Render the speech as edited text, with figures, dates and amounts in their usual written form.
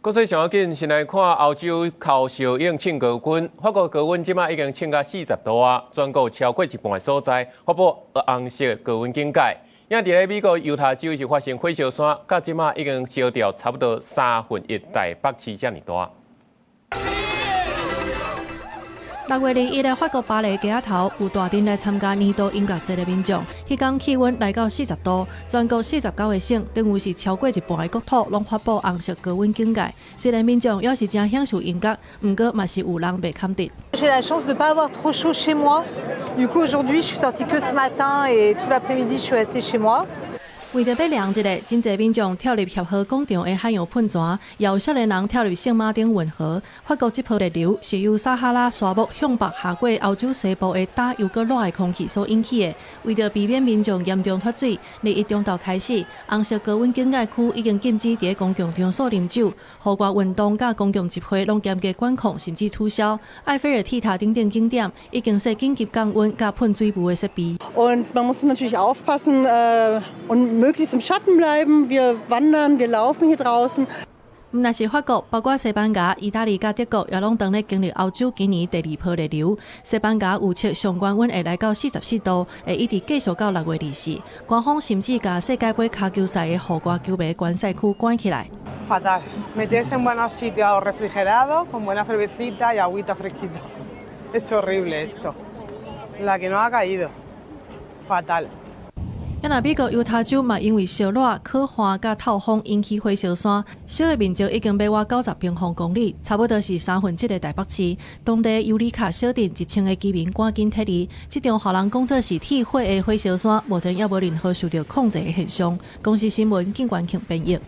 國際上要緊，先來看歐洲烤燒湧衝高溫，法國高溫這馬已經衝到40度啊，全國超過一半的所在發布紅色高溫警戒。也佇咧美國猶他州是發生火燒山，到這馬已經燒掉差不多三分一台北市遮爾大。6月21的法國巴黎街仔頭有大陣來參加年度音樂節的民眾，彼工氣溫來到40度，全國49個省，等於是超過一半的國土攏發布紅色高溫警戒。雖然民眾猶是誠享受音樂，毋過嘛是有人袂堪得。 J'ai la chance de pas avoir trop chaud chez moi. Du coup, aujourd'hui, je suis sortie que ce matin et tout l'après-midi, je suis restée chez moi. 為著欲涼一下，真濟民眾跳入協和廣場的海洋噴泉，也有少年人跳入聖馬丁運河。法國這波熱流是由撒哈拉沙漠向北下過歐洲西部的焦又閣熱的空氣所引起的。為著避免民眾嚴重脫水，21中晝開始，紅色高溫警戒區已經禁止佇公共場所啉酒、戶外運動佮公共集會攏嚴格管控，甚至取消。埃菲爾鐵塔等等景點已經設緊急降溫佮噴水霧的設備。 Und man muss natürlich aufpassen und möglichst im Schatten bleiben. Wir wandern, wir laufen hier draußen. 毋但是法國，包括西班牙、意大利佮德國，也攏當咧經歷歐洲今年第二波熱流。西班牙預測上懸溫會來到44度，會一直繼續到6月24。官方甚至共世界盃跤球賽的戶外球迷觀賽區關起來。 Fatal. Meterse en buenos sitios refrigerados, con buena cervecita y agüita fresquita. Es horrible esto. La que nos ha caído. Fatal. 啊若美國猶他州嘛，因為燒熱、洘旱佮透風引起火燒山，燒的面積已經欲倚90平方公里，差不多是三分之一的台北市。當地尤里卡小鎮1000個居民趕緊撤離。這場予人講做是鐵火的火燒山，目前猶無任何受著控制的現象。公視新聞，靳關慶編譯。